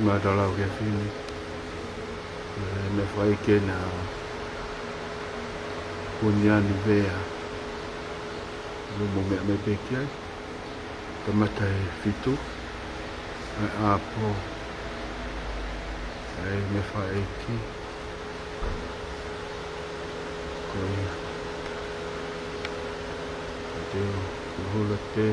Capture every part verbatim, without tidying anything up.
Mātau lau ki he fefine. ʻE, meʻa fai ke na punia ni vea. Lu mo meʻa mai pē ki ai. Kamata he fitu. ʻAi ʻapo. ʻAi meʻa fai ki. Ko ia. Te u hula te.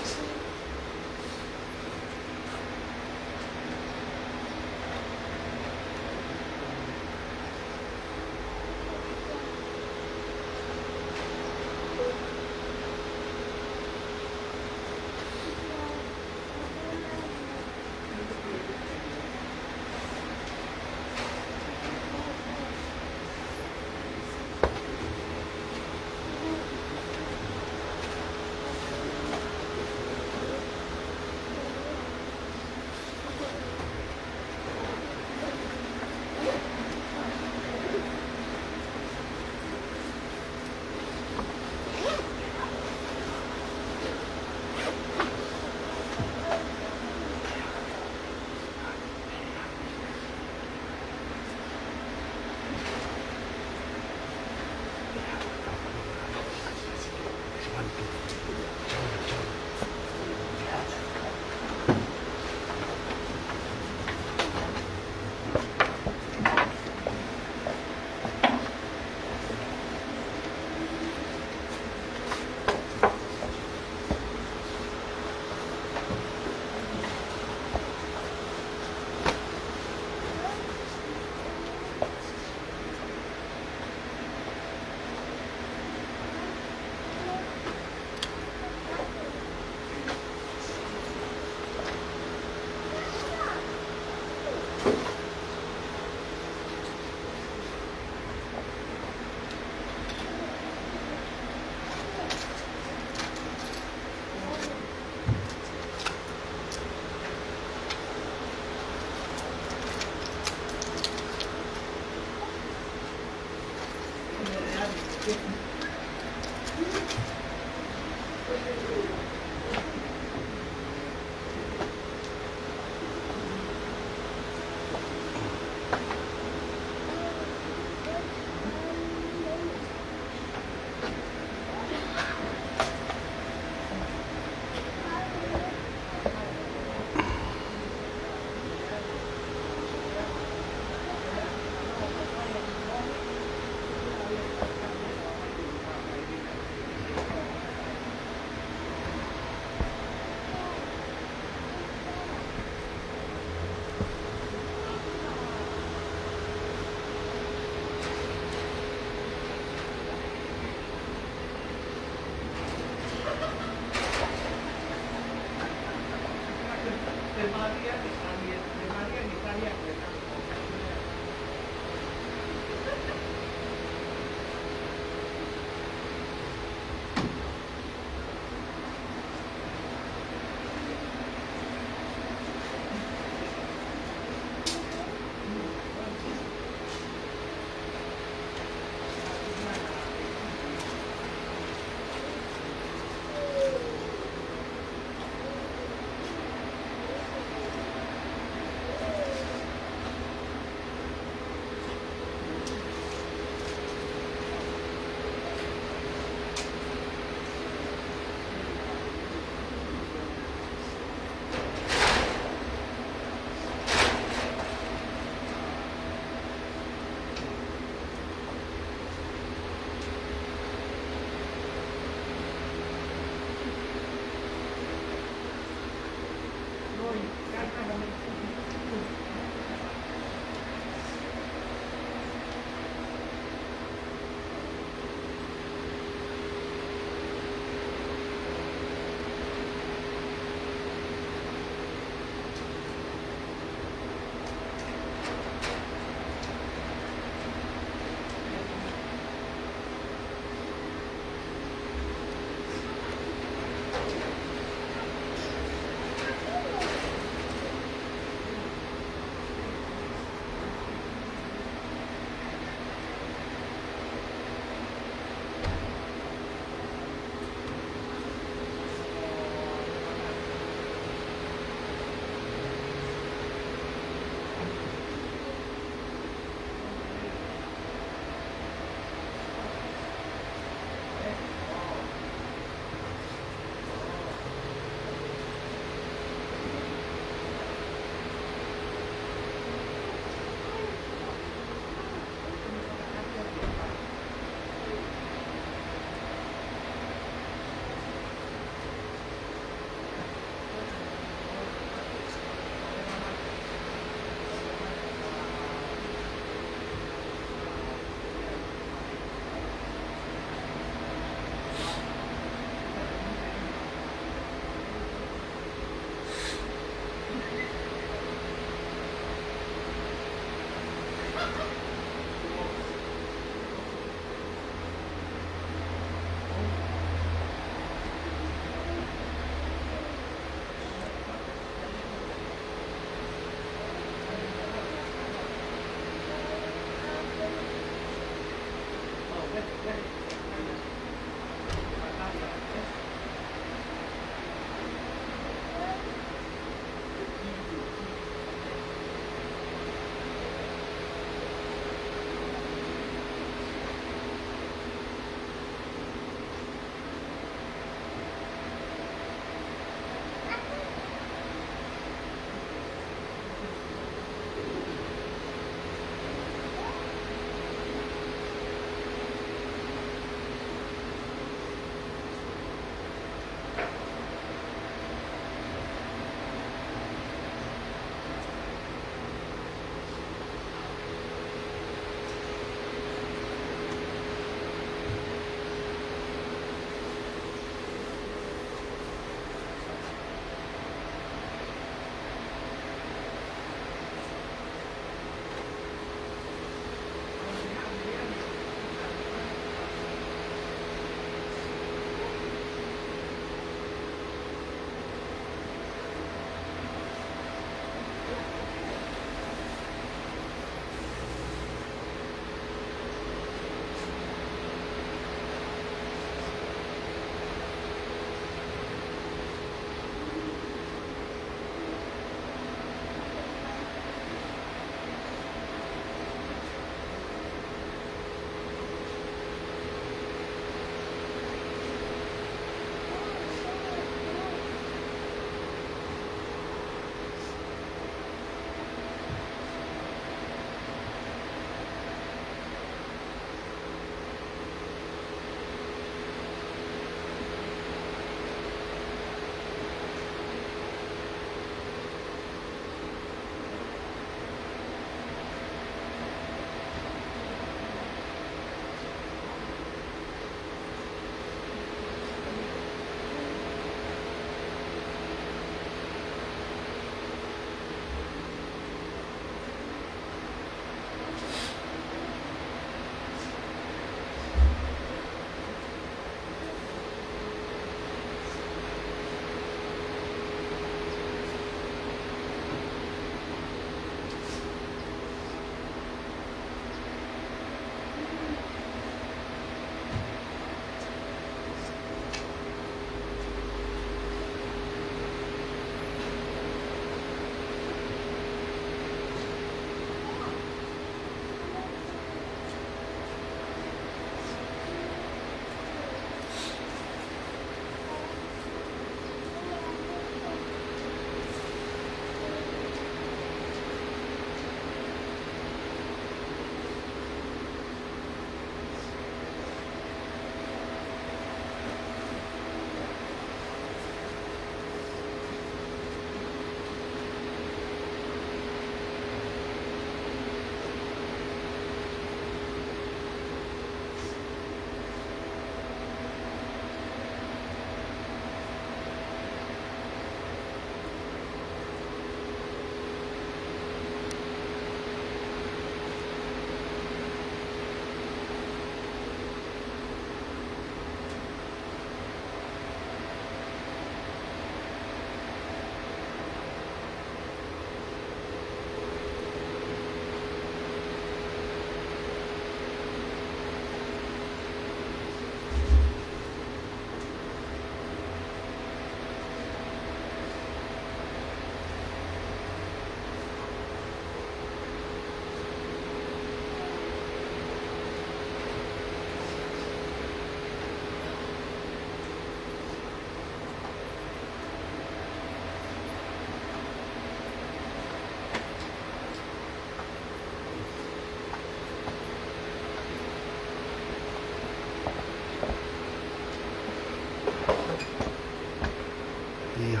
Ia.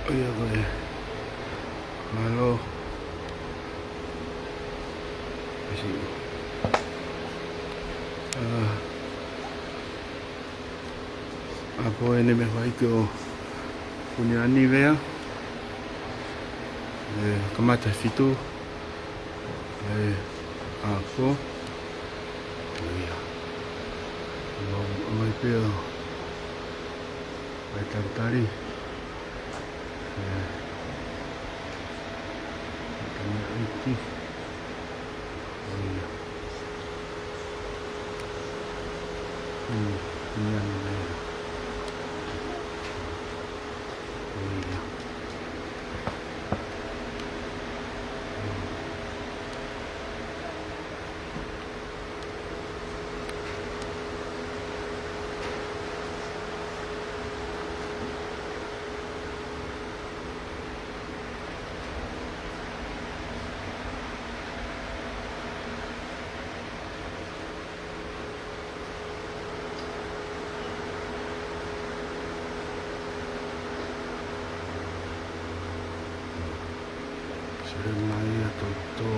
ʻOiauē. Mālō. Pasi. ʻĀ, ʻapo ʻeni mei he faʻahi ko Puniani Vea. ʻE kamata fitu. ʻE, ʻapo. ʻIo. Mau, mai pē ʻo mai talitali. ʻE, talitali iti. ʻIo. Hmm, ia, ia. ʻIo. Sere mai ʻa Toto.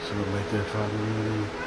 Sio mai te fāmili.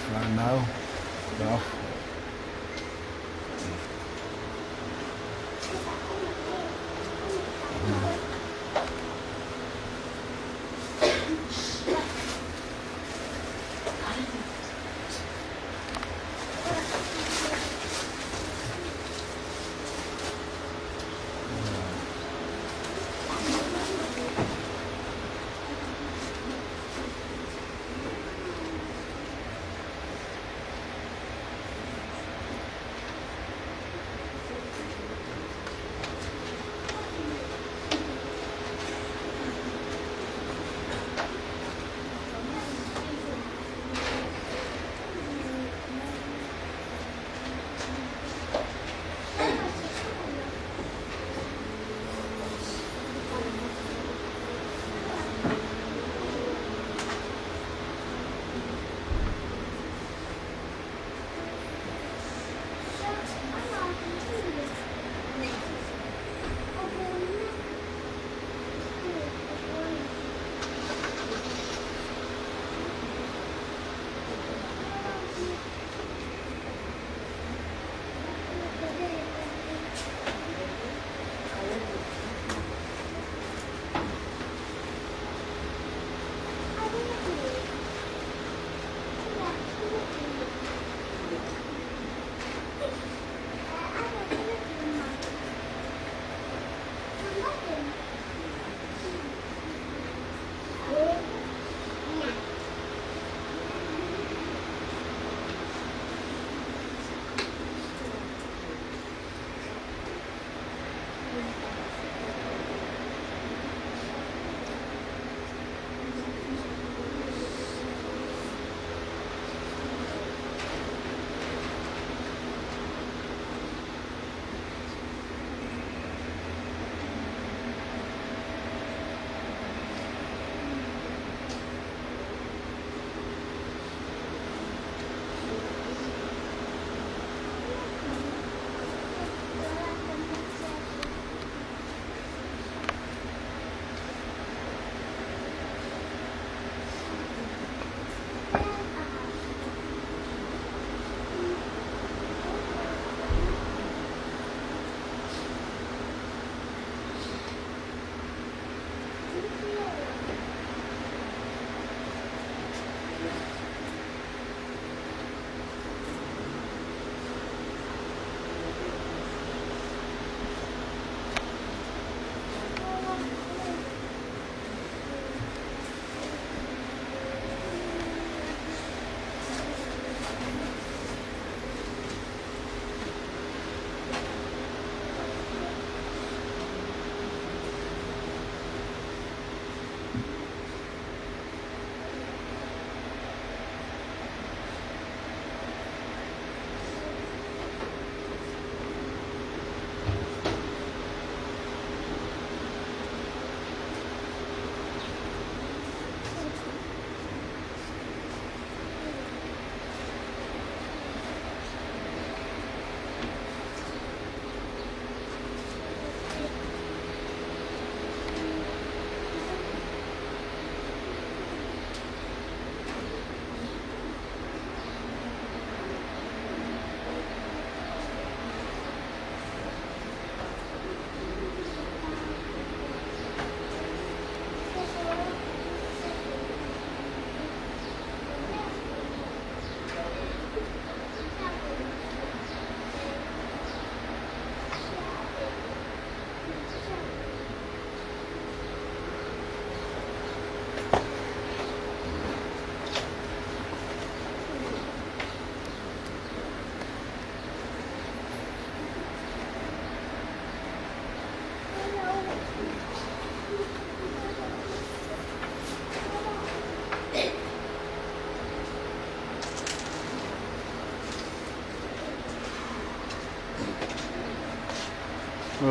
Fānau. Nō.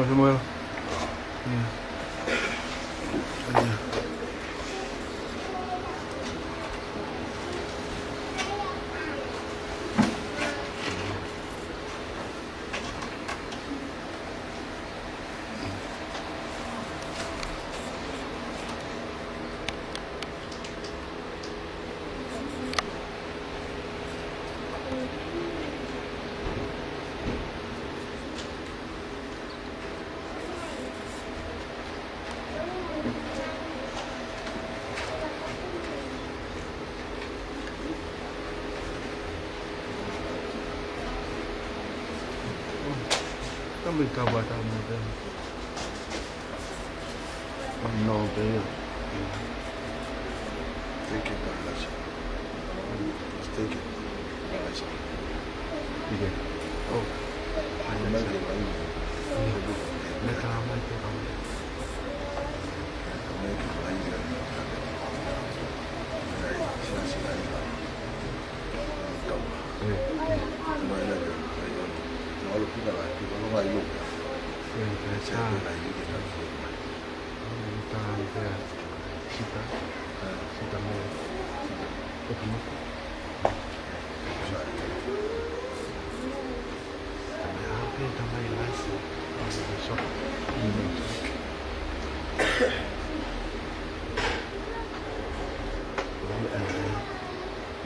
Samuel. Ia. Ia. Tamai kava tau mo te. No, te ia. Thank you very much. Thank you. Nice. Thank you. Oh. Thank you. Thank you. Sita, sita mo, sita mo.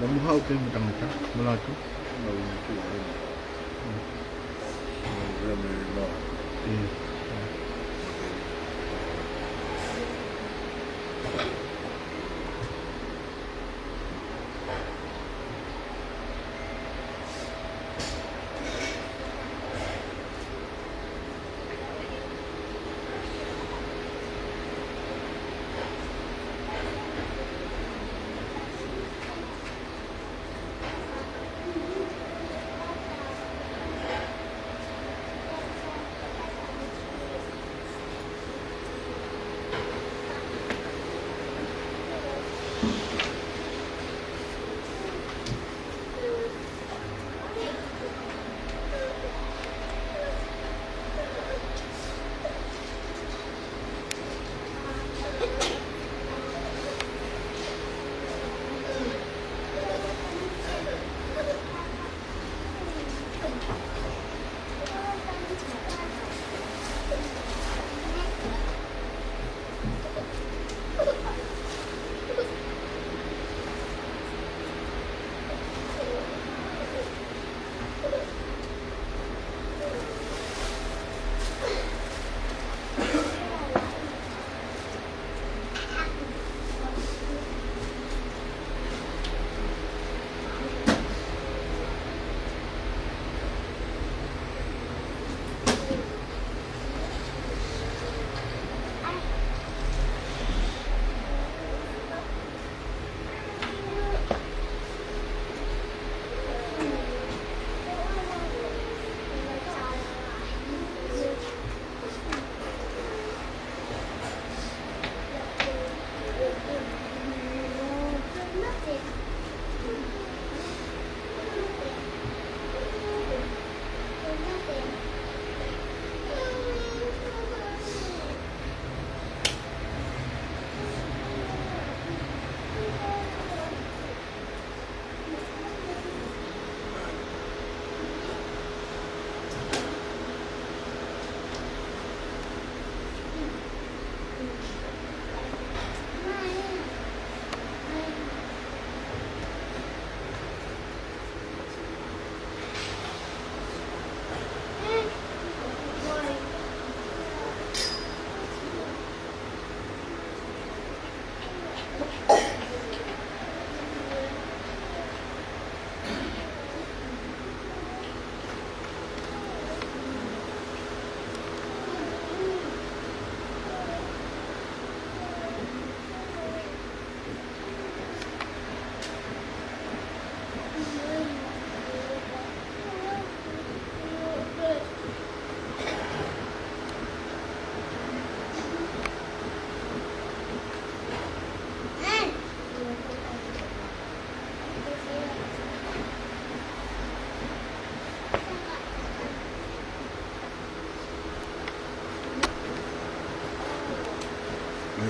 Naʻa mo haʻu pē mo tangata, mo lātū.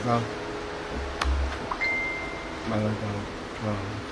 Kau. Mālō kau. Kau.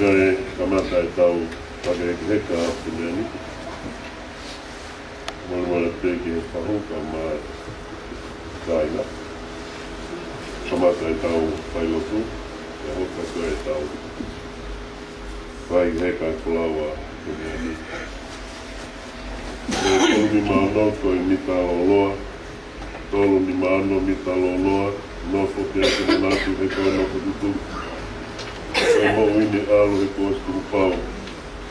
Kae kamata ʻetau fakahekeheka ʻo e ʻaho ni. Molemole pē ki he fahu kae ʻumaʻā e kāinga. Kamata ʻetau failotu, pea hoko atu ʻetau fakahekeheka e folofola ʻo e ʻaho ni. Ko e tolu nima ono ko e mita lōloa, tolu nima ono mita lōloa, nofo pea ke manatu he ko e nofo tutuku. Ko e moʻui ni ʻalu he kuo ʻosi tukupau.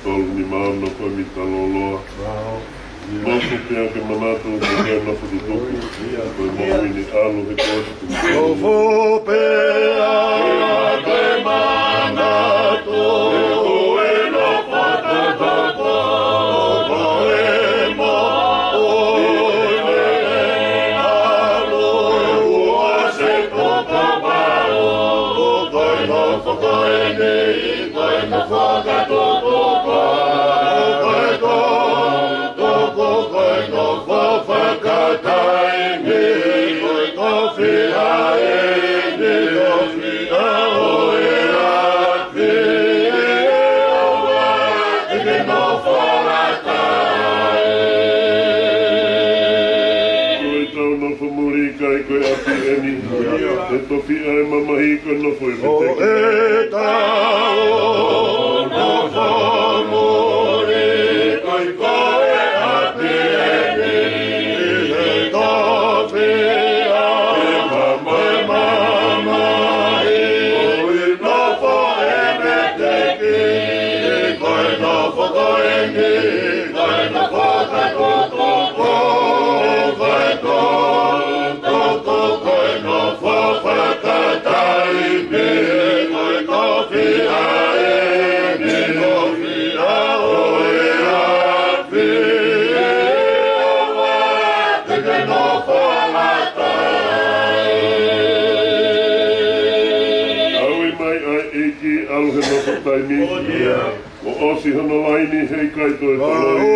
Tolu nima ono ko e mita lōloa, nofo pea ke manatu he ko e nofo tutuku. Ko e moʻui ni ʻalu he kuo ʻosi tukupau. Nofo pea ke manatu he ko e nofo tutuku. Ko e moʻui ni ʻalu he kuo ʻosi tukupau. Ko e nofo ko eni, ko e nofo fakatutuku, ko e nofo tutuku, ko e nofo fakataimi, ko e tofiʻa eni, tofiʻa ʻo e ʻapi, ʻoua te ke nofo lata ai. Ko ʻetau nofo muli ʻikai ko e ʻapi eni. ʻE tofiʻa e mamahi ko e nofo ʻi he ʻetau nofo muli ʻikai ko e ʻapi eni. ʻE tofiʻa e mamahi ko e nofo ʻi he ʻetau nofo ko eni, ko e nofo fakatutuku, ko e nofo tutuku, ko e nofo fakataimi, ko e tofiʻa eni, tofiʻa ʻo e ʻapi, ʻoua te ke nofo lata ai. ʻAlu mai ʻa e ʻEiki, ʻalu he nofo taimi. ʻO ʻosi hono laini he ʻikai toe toloi. ʻAlu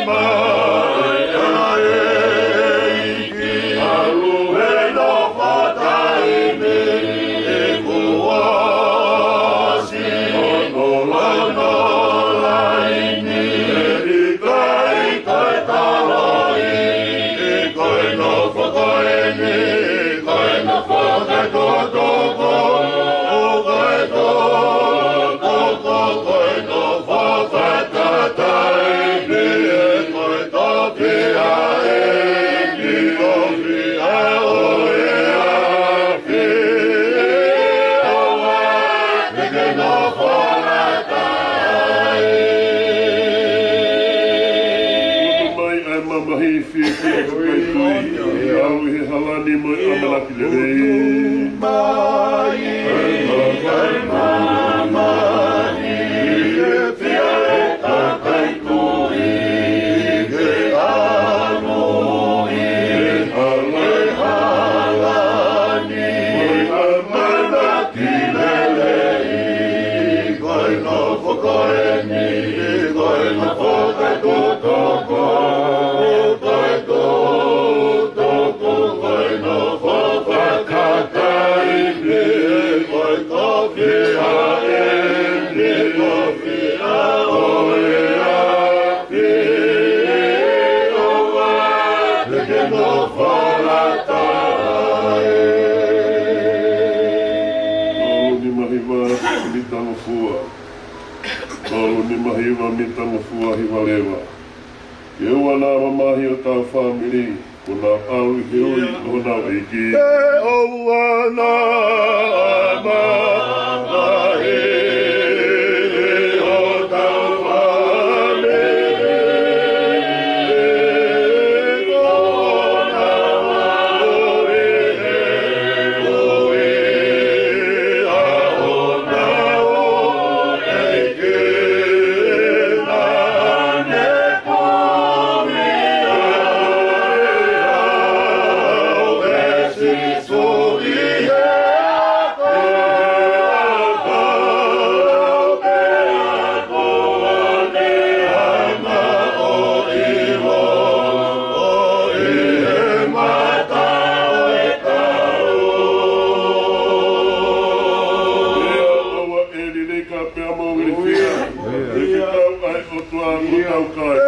mai ʻa e ʻEiki, ʻalu he nofo taimi, he kuo ʻosi hono laini he ʻikai toe toloi. Ko e nofo ko eni, ko e nofo fakatutuku, ko e nofo tutuku, ko e nofo fakataimi, ko e tofiʻa eni, tofiʻa ʻo e ʻapi, ʻoua te ke nofo lata ai. Tuku mai ʻa e mamahi fiefia ʻa e kakai tui, ʻalu ʻi he hala ni mo e ʻamanaki lelei. Tuku mai ʻa e mamahi fiefia ʻa e kakai tui, ke ʻalu ʻi he hala ni mo e ʻamanaki lelei, ko e nofo ko eni, ko e nofo fakatutuku, ko e nofo tutuku, ko e nofo fakataimi, ko e tofiʻa eni, tofiʻa ʻo e ʻapi, ʻoua te ke nofo lata ai. Tolu nima hiva mita ngofua. Tolu nima hiva mita ngofua hiva leva. Ke ʻoua naʻa mamahi hotau fāmili, kuo nau ʻalu ʻi he ui ʻo honau ʻEiki. Ke ʻoua naʻa mamahi hotau fāmili, kuo nau ʻalu ʻi he ui ʻa honau ʻEiki. Pea mo Vilifia, ʻe fekau ʻa e ʻOtua mo taukai.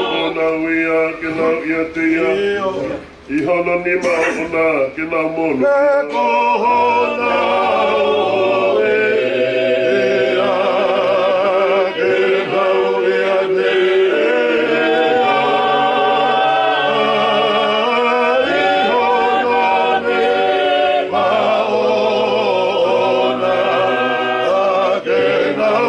Ke nau ui ʻa ke nau ʻiate ia. ʻI hono nima ʻoʻona ke nau monu. Ke ko honau ʻea ke nau ʻiate ia. ʻI hono nima ʻoʻona ke nau monu.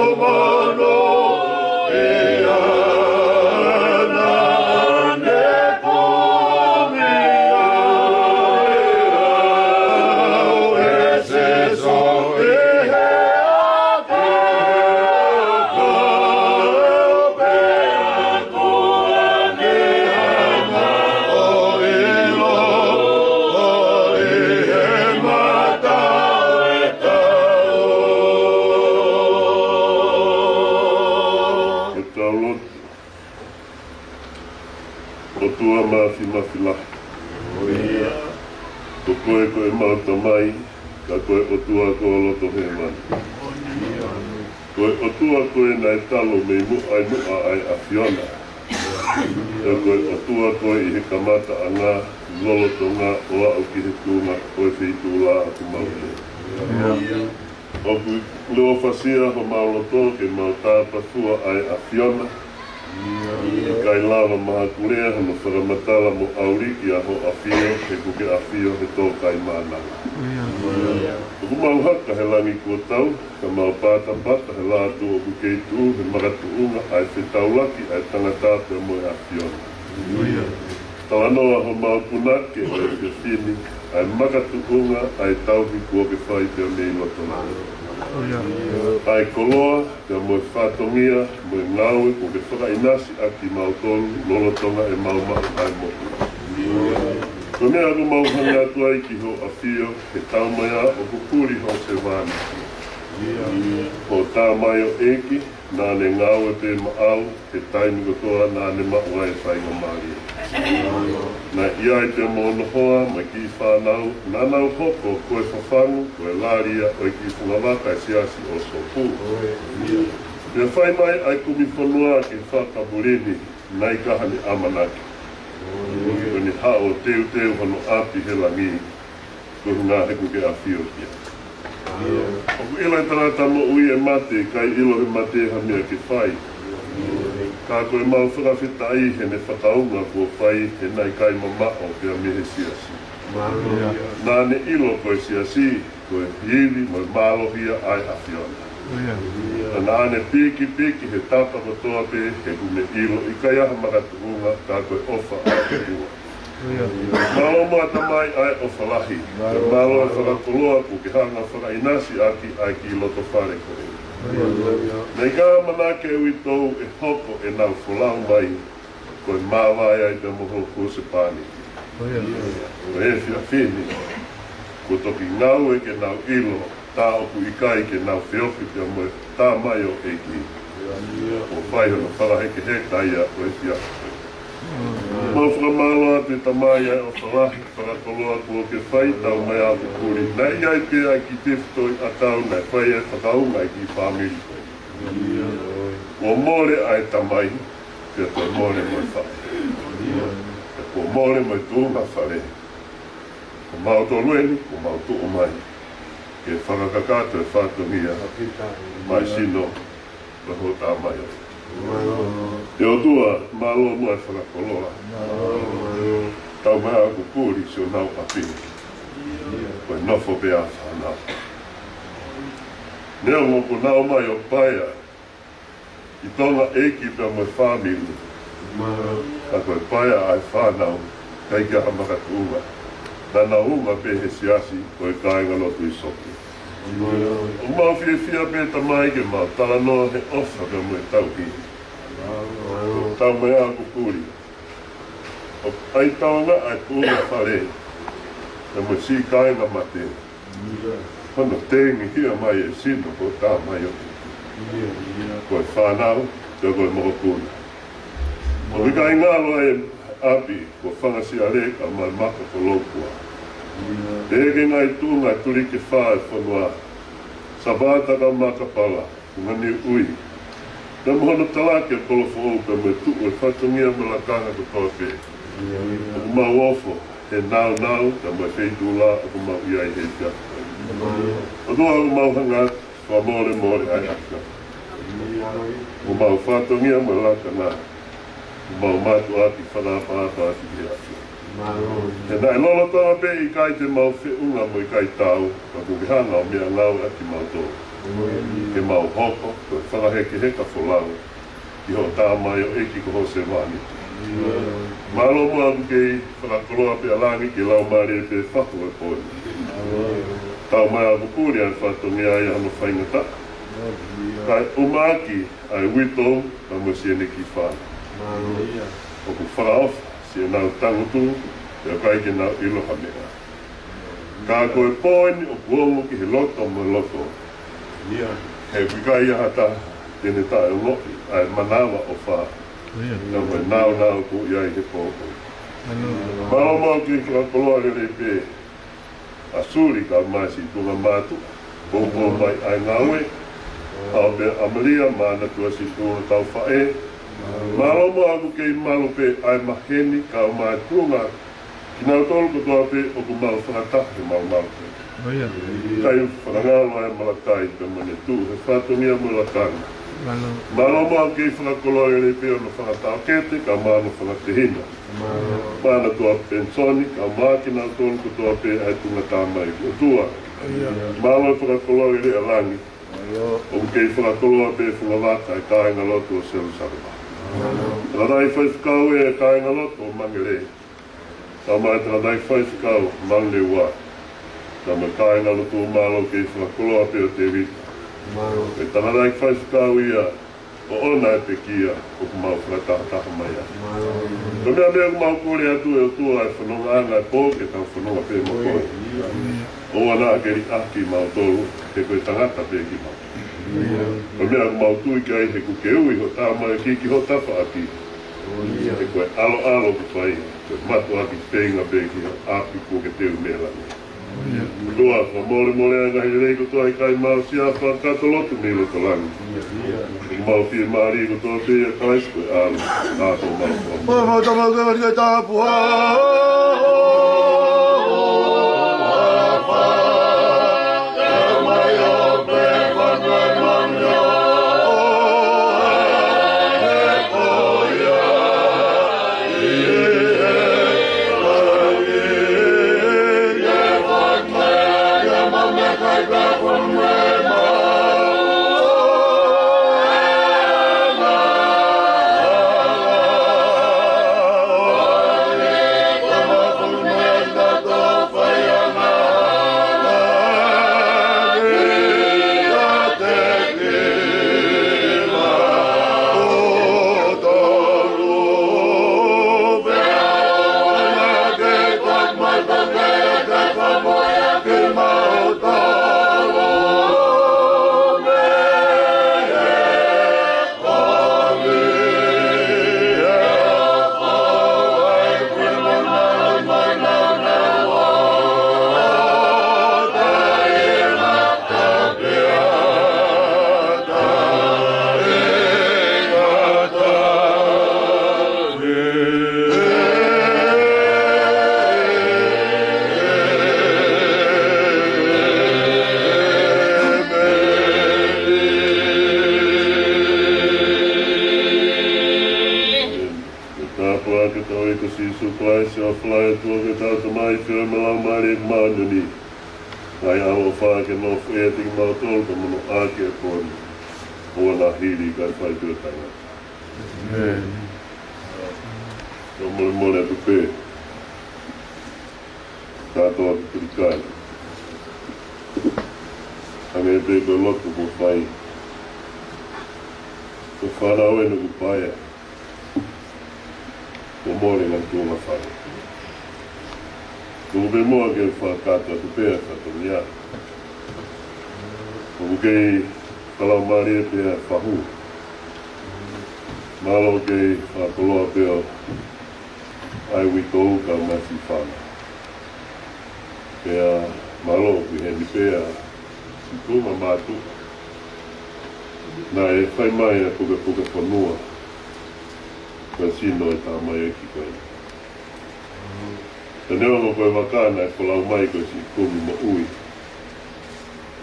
Ke tau lotu. ʻOtua Māfimafi lahi. Ko koe ko ʻemau Tamai, ka ko e ʻOtua ko loto hēvani. Ko e ʻOtua ko ē naʻe talu mei muʻa ʻi muʻa ʻa e ʻAfiona. Pea ko e ʻOtua ko ē ʻi he kamataʻanga, lolotonga ʻo aʻu ki he tuʻunga ʻo e feituʻu lahi ʻoku mau ʻi ai. ʻOku ʻofasia homau loto ke mau tāpafua ʻa e ʻAfiona. ʻIkai lava mahakulea hono fakamatala mo ʻauliki ʻa ho ʻAfio, he ʻoku ke ʻafio he tō kai mānava. ʻOku mau haka he langi kuo tau, ka mau patapata he lātū ʻoku kei tuʻu he makatuʻunga ʻa e fetaulaki ʻa e tangata pea mo e ʻAfiona. Talanoa homau punake ʻo e efiafi ni, ʻa e makatuʻunga ʻa e tauhi kuo ke fai pea mei loto mai. ʻA e koloa pea mo e fatongia mo e ngāue kuo ke fakaʻinasi ʻaki kimautolu lolotonga ʻemau maʻu ʻa e moʻui. Ko e meʻa ʻoku mau hanga atu ai ki ho ʻAfio, he taumaiā ʻoku puli ho sevāniti, ho tamaioʻeiki, naʻa ne ngāue pē maʻau he taimi kotoa naʻa ne maʻu ai e faingamālie. Naʻe ʻi ai pē mo hono hoa mo e kiʻi fānau, naʻa nau hoko ko e fafangu, ko e lali ia ʻo e kiʻi fungavaka ʻa e siasi ʻo Sopu. Pea fai mai ʻa e kumi fonua ki he fakapuli ni, naʻe ʻikai haʻane ʻamanaki. Ko ʻene haʻu ʻo teuteu hono ʻapi he langi, ko e ʻuhinga he ʻoku ke ʻafio ki ai. ʻOku ʻilo ʻe he tangata moʻui ʻe mate, ʻikai ʻilo ʻe he mate ha meʻa ke fai. Ka ko ʻemau fakafetaʻi heʻene fakaunga kuo fai, he naʻe ʻikai mamaʻo pea mei he siasi. Naʻa ne ʻilo ko e siasi, ko e ivi mo e mālohi ia ʻa e ʻAfiona. Ka naʻa ne pikipiki he tapa kotoa pē, he ʻoku ne ʻilo ʻikai ha makatuʻunga, ka ko e ʻofa ʻa e ʻOtua. Mālō muʻa Tamai ʻa e ʻofa lahi. Mālō e fakakoloa kuo ke hanga fakaʻinasi ʻaki ʻa e kiʻi loto fale ko ē. Naʻe ʻikai ʻamanaki ʻe uitou ʻe hoko ʻenau folau mai ko e māvae ai pea mo hoku husepāniti. Ko e efiafi ni, kuo toki ngāue ke nau ʻilo, tā ʻoku ʻikai ke nau feohi pea mo e tamaioʻeiki. Kuo fai hono fakahekeheka ia ʻo e efiafi. Mau fakamālō atu ʻe Tamai ʻa e ʻofa lahi, fakakoloa kuo ke fai, taumaiā ʻoku puli. Naʻe ʻi ai pē ʻa e kiʻi tefitoʻi ʻakau naʻe fai ai e fakaunga ʻa e kiʻi fāmili ko ē. Kuo mole ʻa e tamai, pea toe mole mo e faʻē. Pea kuo mole mo e tuʻunga fale. Ko mautolu eni, kuo mau tuʻu mai ke fakakakato e fatongia maʻa e sino ʻo ho tamaioʻeiki. ʻE ʻOtua, mālō muʻa e fakakoloa. Taumaiā ʻoku puli siʻonau ʻapi. ko e nofo pē ʻa e fānau. Neongo kuo nau ō mai ʻo paea ʻi Tonga ʻEiki pea mo e fāmili. Ka ko e paea ʻa e fānau, ʻikai ke ʻi ai ha makatuʻunga. Naʻa nau ō mai pē he siasi ko e kāingalotu ʻi Soke. ʻOku mau fiefia pē Tamai ke mau talanoa he ʻofa pea mo e tauhi. Tau mai ʻa Kupuli. ʻOku ʻi ai taua ʻa e tuʻunga fale, pea mo e siʻi kāinga mate. Hono tengihia mai e sino ko e tamaioʻeiki. Ko e fānau, pea ko e mokopuna. ʻOku ʻikai ngalo e ʻapi, ko Fanga Siale kae ʻumaʻā Maka ko Loukua. Pea ki he ngaahi tuʻunga tuliki fā e fonua. Savata kae ʻumaʻā Kapala. Ko Niuʻui. Pea mo hono talaki e kolo foʻou pea mo e tuʻu e fatongia mo e lakanga kotoa pē. ʻOku mau ofo he nāunau pea mo e feituʻu lahi ʻoku mau ʻi ai he ʻaho ni. ʻOtua ʻoku mau hanga atu, fakamolemole ʻa e ʻaho ni. ʻOku mau fatongia mo e lakanga. Mau mātuʻaki fakaʻapaʻapa ʻaki ki he ʻAfiona. He naʻe lolotonga pē ʻikai te mau feʻunga mo ʻikai tau, ka kuo ke hanga ʻo meʻangāueʻaki kimautolu. Ke mau hoko ko e fakahekeheka folau ki hoʻo tamaioʻeiki ko ho sevāniti. Mālō muʻa ʻoku kei fakakoloa pē ʻa langi ke lau mālie pē fahu e pō ni. Tau mai ʻa Kupuli ʻa e fatongia ʻi hono faingataʻa. Kae ʻumaʻā ʻa e uitou pea mo siʻene kiʻi fānau. ʻOku fakaʻofa siʻenau tangutu, pea ʻikai ke nau ʻilo ha meʻa. Ka ko e pō ni ʻoku ongo ki he loto mo e loto. He ʻoku ʻikai ha taha te ne taʻeongoʻi ʻa e manavaʻofa. Pea mo e nāunau ʻoku ʻi ai he pō ko eni. Mālō muʻa ʻoku kei fakakoloa lelei pē ʻa Suli kae ʻumaʻā siʻi tuʻunga mātuʻa. Poupou mai ʻa e ngāue. ʻA ʻo pē ʻa Malia mo ʻAna Tuasi tuʻunga kau faʻē. Mālō muʻa ʻoku kei malu pē ʻa e maheni kae ʻumaʻā e tuʻunga. Kinautolu kotoa pē ʻoku mau fakataha he maumau pē. ʻIkai fakangalo ʻa e malakai pea mo ʻene tuʻu he fatongia mo e lakanga. Mālō muʻa ʻoku kei fakakoloa lelei pē hono fanga taʻokete kae ʻumaʻā hono fanga tehina. Mo ʻAna Tuʻapenisoni, kae ʻumaʻā kinautolu kotoa pē ʻa e tuʻunga tamaioʻeiki ʻOtua. Mālō e fakakoloa lelei ʻa langi. ʻOku kei fakakoloa pē fungavaka e kāingalotu ʻo Selusalema. Tangataʻi faifekau ʻa e kāingalotu ʻo Mangele. Kae ʻumaʻā e tangataʻi faifekau Manulewa. Kae ʻumaʻā e kāingalotu, mālō ʻoku kei fakakoloa pē ʻo Tēvita. Mo e tangataʻi faifekau ia ʻoʻona e pekia ʻoku mau fakatahataha mai ai. Ko e meʻa pē ʻoku mau kole atu ʻe ʻOtua e fonongaʻanga e pō ke tau fononga pē mo koe. ʻOua naʻa ke liʻaki kimautolu, he ko e tangata pē kimautolu. Ko e meʻa ʻoku mau tui ki ai he ʻoku ke ui hoʻo tamaioʻeiki ki hoʻo tafaʻaki. He ko e ʻaloʻalo ʻoku fai, ko e mātuʻaki feinga pē ki he ʻapi kuo ke teu mei langi. ʻOtua, fakamolemole ʻa e ngaahi lelei kotoa ʻikai mau aʻusia, fakakakato lotu mei loto langi. ʻOku mau fiemālie kotoa pē ʻia Kalaisi ko e ʻAlo, ʻa e ʻOtua. Mau tama ke ngari ke tapu ha. Ko e tāpuaki ʻa hotau ʻEiki ko Sīsū Kalaisi, ʻofa lahi ʻa e ʻOtua ko e Tamai, feohi mo e Laumālie Māʻoniʻoni, Ngaahi ʻaloʻofa ke nofo ʻiate kimautolu, ka mono ake e pō ni, ʻoua naʻa hili kae fai pē ʻo taʻengata. ʻĒmeni. Ka molemole atu pē, kātoa ki Kulikai. Hangē pē ko e lotu kuo fai, ko e fānau ʻeni ʻoku paea, kuo mole ngaahi tuʻunga fale. Tuku pē muʻa ke fakakakato atu pē ʻa e fatongia. ʻOku kei fakalaumālie pē ʻa e fahu. Mālō kei fakakoloa pē ʻo ʻai uitou kae ʻumaʻā siʻi fānau. Pea mālō ʻoku ʻi heni pē ʻa siʻi tuʻunga mātuʻa naʻe fai mai ʻa e pukepuke fonua, ko e sino ʻo e tamaioʻeiki ko ē. Pea neongo ko e vaka naʻe folau mai ko e siʻi kumi moʻui,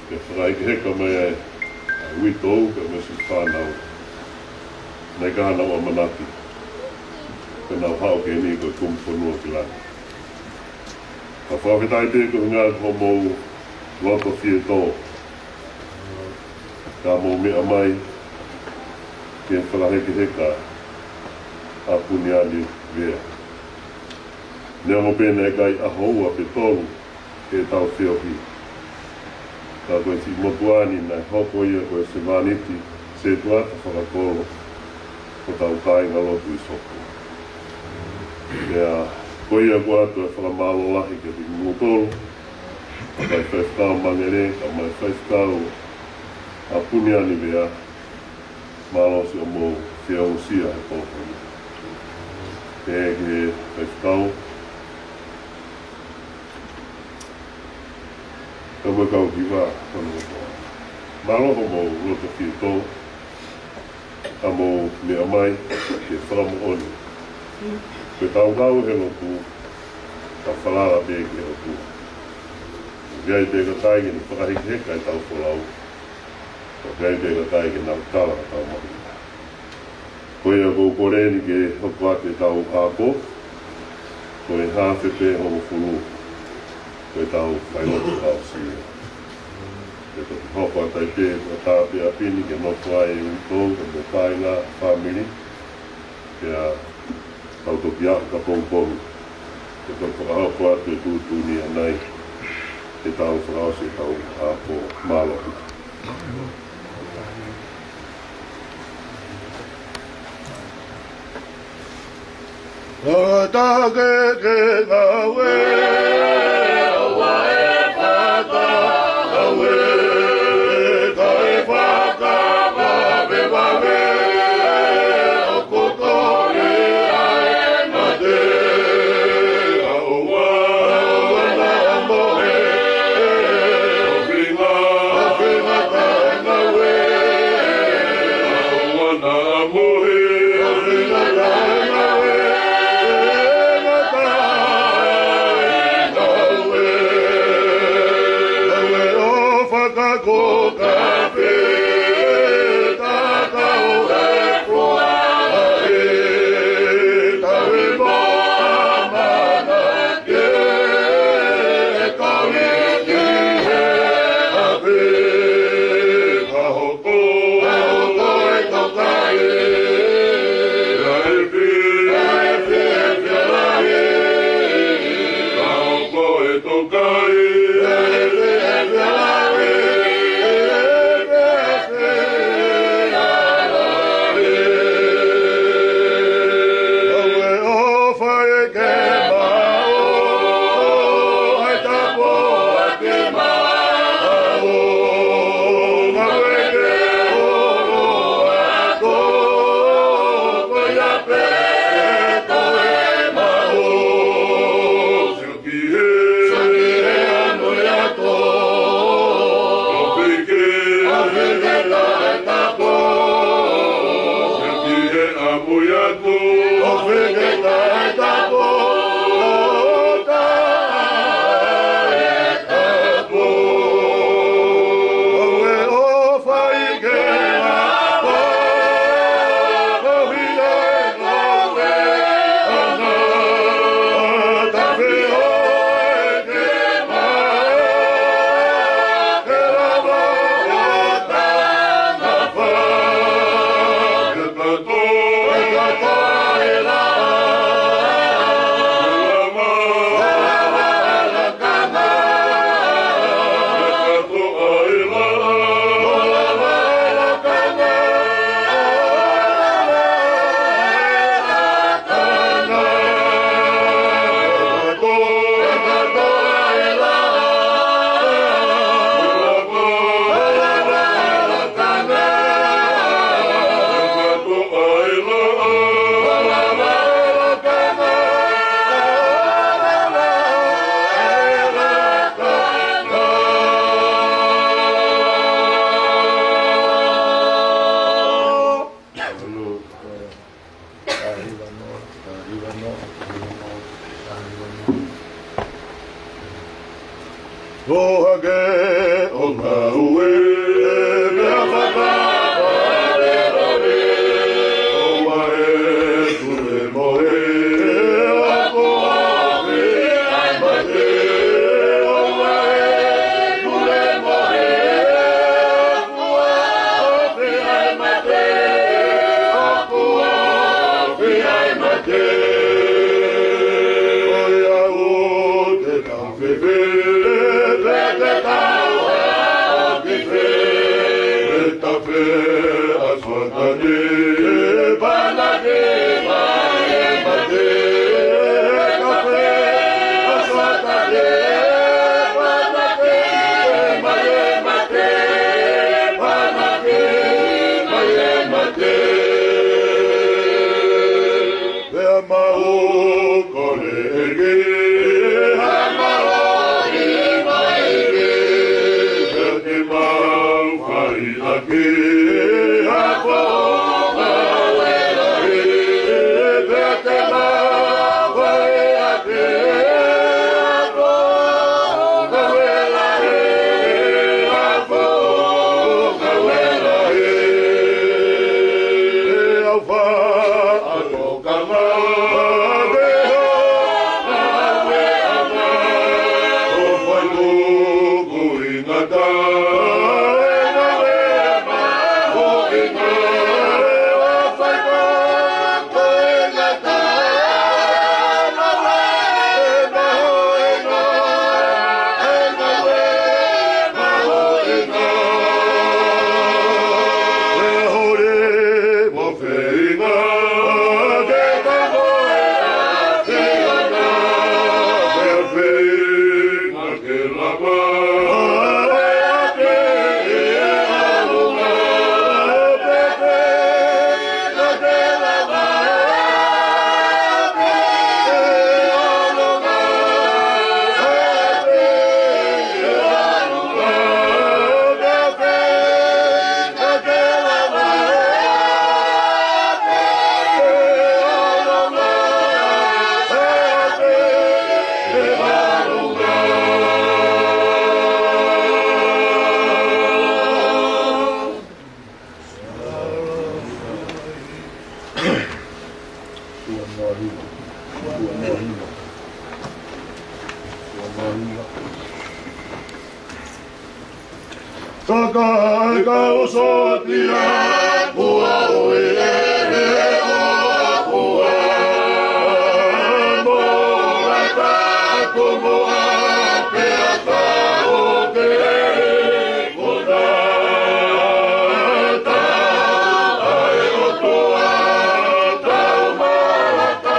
ke fakahekeheka mai ai ʻa e uitou kae ʻumaʻā siʻi fānau. Naʻe ʻikai haʻanau ʻamanaki te nau haʻu ki heni ko e kumi fonua ki langi. Ka fakafetaʻi pē koeʻuhi ko hoʻomou loto fietō, ka mou meʻa mai ke fakahekeheka ʻa Puniani Vea. Neongo pē naʻe ʻikai ʻaho ua pe tolu ke tau feohi, ka ko e siʻi motuʻa ni naʻe hoko ia ko e sevāniti, sētuata fakakolo ʻo hotau kāingalotu ʻi Soko. Pea ko ia ʻoku ʻoatu e fakamālō lahi kiate kimoutolu, kae ʻumaʻā e faifekau Mangele, kae ʻumaʻā e faifekau ʻa Puniani Vea, mālō siʻomou fie ongosia he pō ko eni. Pea ki he faifekau, kae ʻumaʻā e kau hiva, kau hiva. Mālō hoʻomou loto fietō, ka mou meʻa mai ke fakamoʻoni ko ʻetau kau he lotu, tau falala pē ki he ʻOtua. ʻOku ʻikai pē kakai ke ne fakahekeheka ʻetau folau, ʻoku ʻikai pē kakai ke nau tala ʻetau mahuʻinga. Ko ia ʻoku ou kole ni ke hoko atu ʻetau ʻaho, ko e haafe pē hongofulu, ko ʻetau failotu fakaʻosi. Ke toki hoko atu ai pē, ko e tā pē ʻapi ni ke nofo ai e uitou, ko e kāinga, fāmili, pea tau toki aʻu ki pongipongi. Ke toki fakahoko atu e tuʻutuʻuni ʻanai, ke tau fakaʻosi ʻetau ʻaho. Mālō. Fakatake ke ngāue, ʻoua ʻe fakangāue, kae fakavavevave, ʻoku tole ʻa e mate. ʻOua, ʻoua naʻa mohe, ʻo feinga, ʻo feinga taʻengāue. ʻOua naʻa mohe, ʻo feinga taʻengāue, feinga taʻengāue. Ngāue ʻo fakakokafi, tatau e fua, ʻe tau ʻi moʻamana. Ke kau ni ki he ʻapi, ka hoko, ka hoko e tokaiʻi, ʻa e fi, ʻa e fiefia lahi, ka hoko e tokaiʻi, ʻa e fiefia lahi, ʻa e Saka e kau sōtia, kuo ui e leʻo ʻa kuo mo e taku mo a pea tau ke kuna tau ai o tua tau malaka.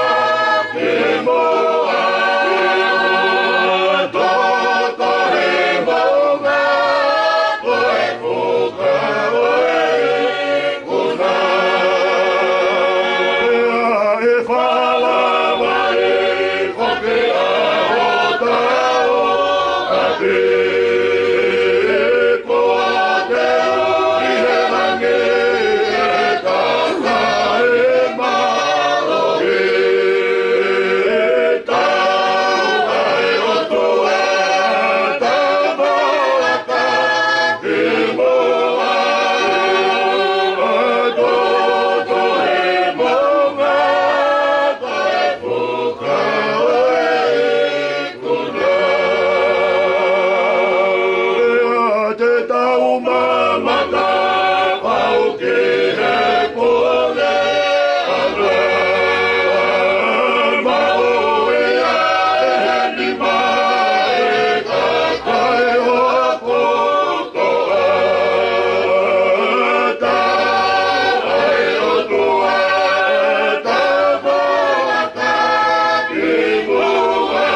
Te tau mamata pau ki he pule ʻana. Maʻu ia e nima e kakai o kotoa. Tau ai o tua tau malaka ki muʻa.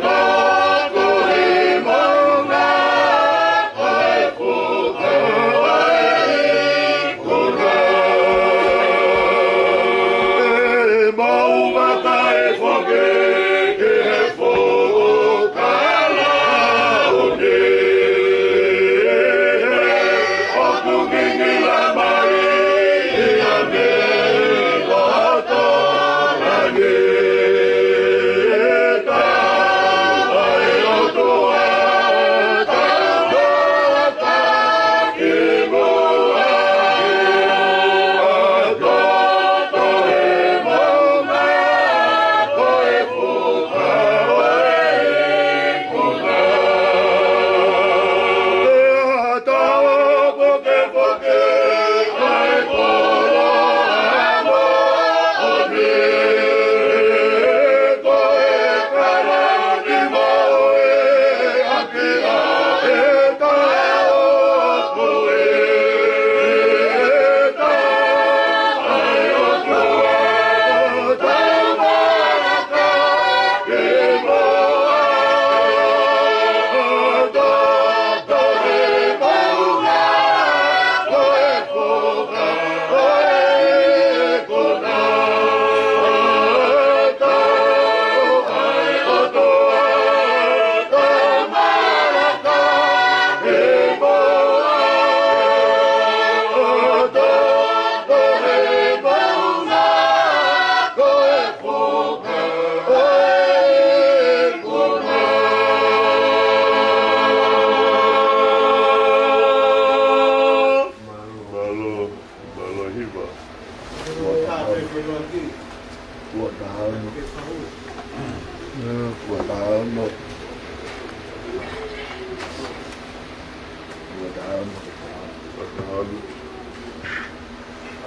Tau kohi mauna.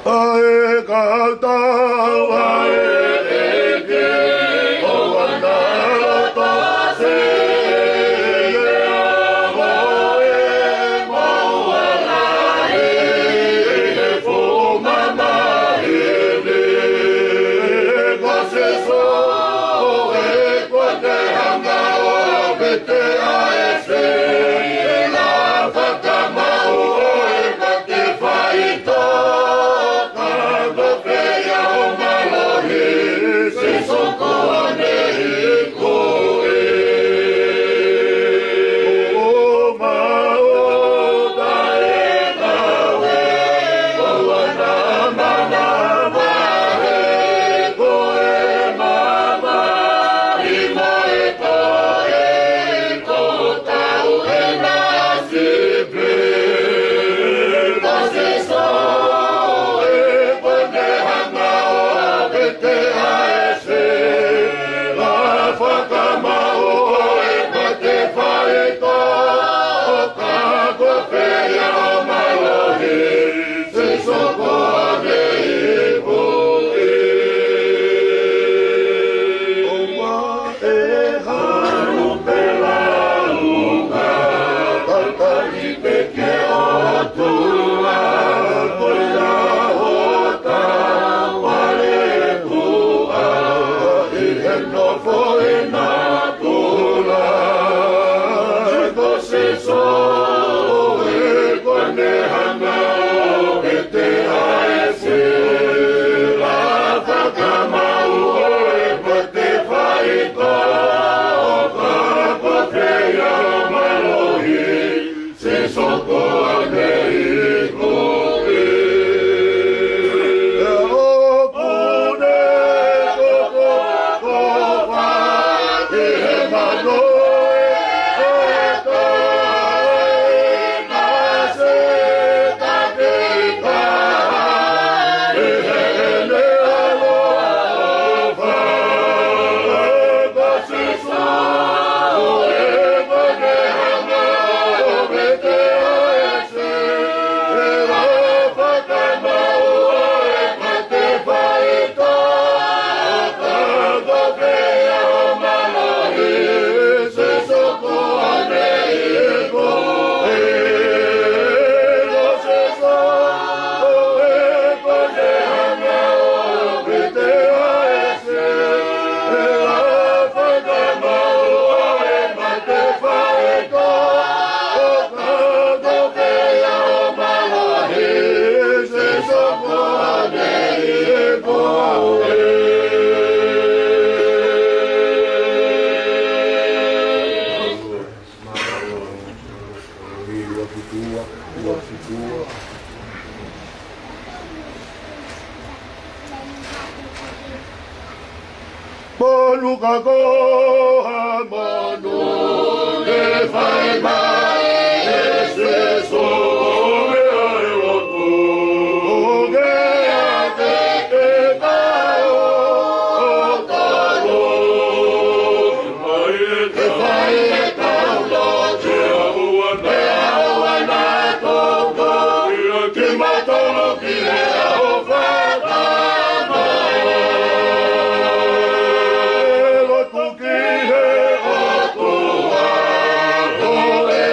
ʻA e kau tau ʻa e ʻEiki, ʻoua naʻa loto sēnea mo e maʻu ʻa e lahi ʻi he fuʻu mamahi ni. Ko Sīsū ē, kuo ne hanga ʻo vete ʻa e sēnea fakamaʻu ʻo e mate faʻitoka. Ko fē ia ho mālohi, Sīsū koe ʻi koe. ʻO maʻu ʻa e ngāue, ʻoua naʻa manavahē, ko e mamahi mo e koe, ko hotau ʻena sipi. Ko Sīsū ē, kuo ne hanga ʻo vete ʻa e sēnea fakamaʻu ʻo e mate faʻitoka. Ko fē ia ho mālohi, Sīsū koe ʻi koe. ʻOua ʻe hanu pē lauʻi, talitali pē ki he ʻOtua, ko ia hotau aletua ʻi he nofo ʻi natula. Ko Sīsū ē, kuo ne hanga ʻo vete ʻa e sēnea fakamaʻu ʻo e mate faʻitoka. Ko fē ia ho mālohi, Sīsū koe ʻi koe. ʻOku ne kokokofa ki he mano ʻo e kakai, naʻe sētaki taha ʻi heʻene ʻaloʻofa. Ko Sīsū ē, kuo ne hanga ʻo vete ʻa e sēnea fakamaʻu ʻo e mate faʻitoka. Ko fē ia ho mālohi, Sīsū koe ʻi koe. Ko Sīsū ē, kuo ne hanga ʻo vete ʻa e sēnea fakamaʻu ʻo e mate faʻitoka. Ko fē ia ho mālohi, Sīsū koe ʻi koe. Monū ka ko ha monū ne fai mai ʻe Sīsū, ʻo meʻa ʻi loto, ʻo meʻa ke te kau ʻo talo. Mai e te fai e tau lotu, ʻoua naʻa ʻoua naʻa toko, ʻia kimautolu ki he ʻaho fakamaau. Lotu ki he ʻOtua, ʻo e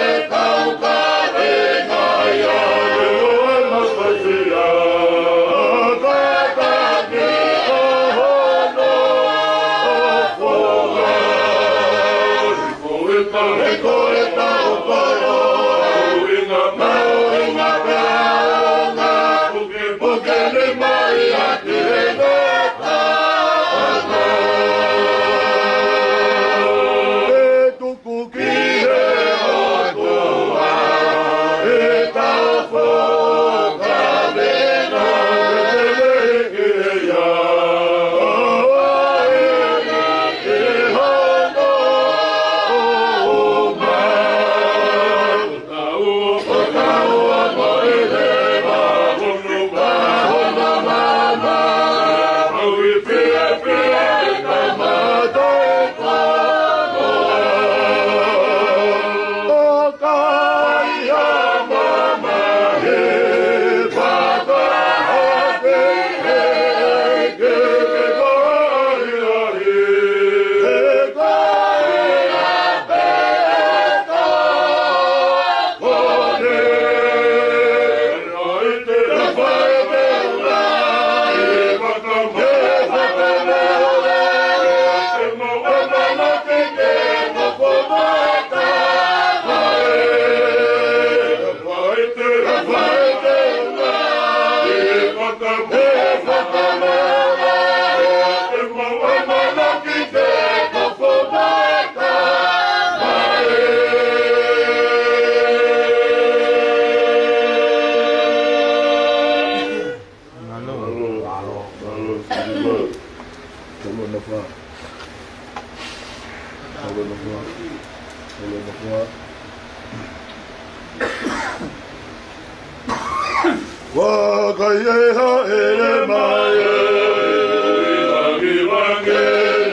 Vakai e hāʻele mai, ʻi he langi, ʻi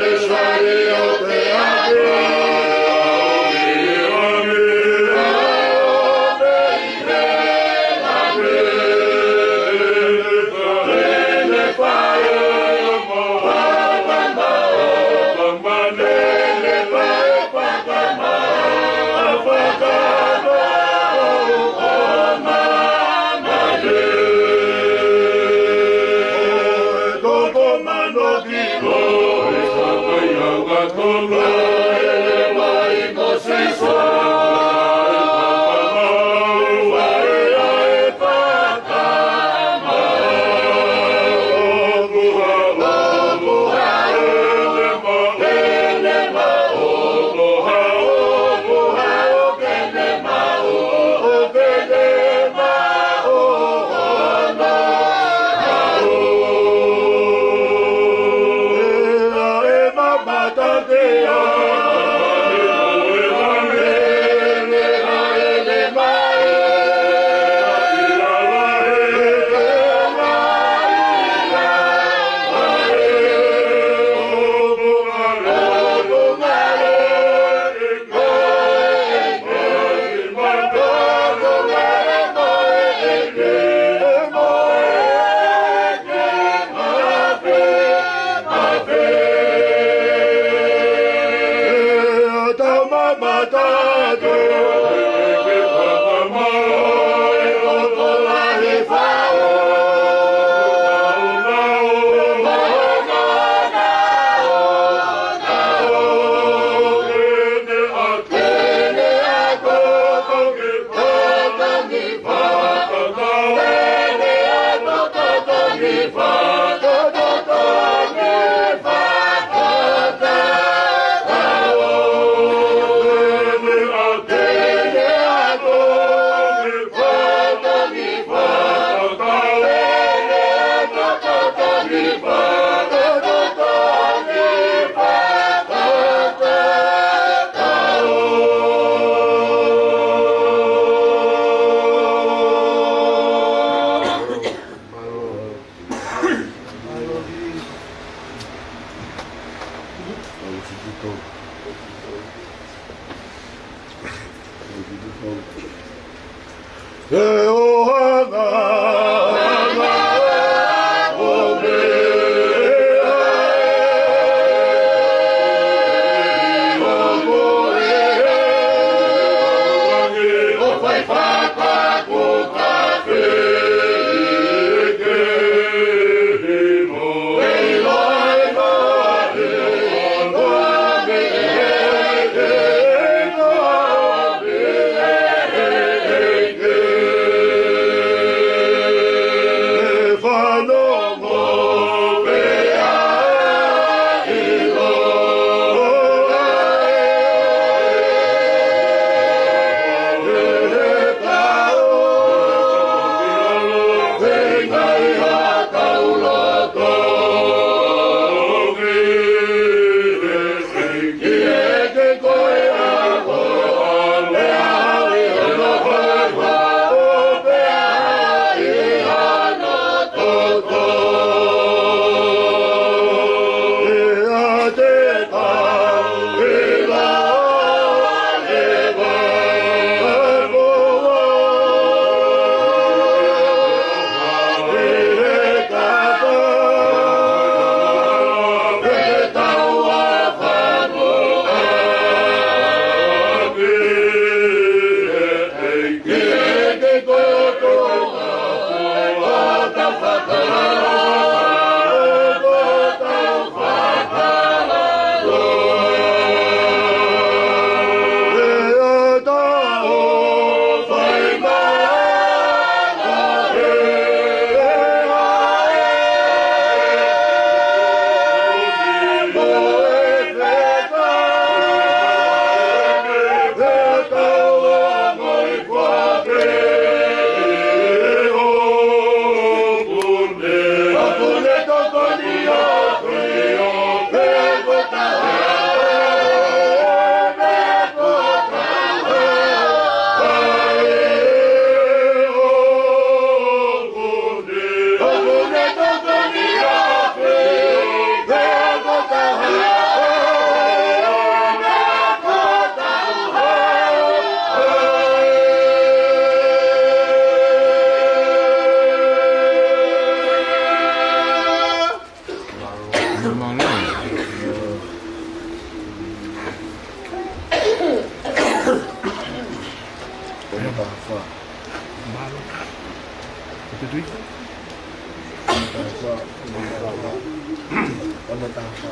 he sali ʻo te ake. Ono taha fā.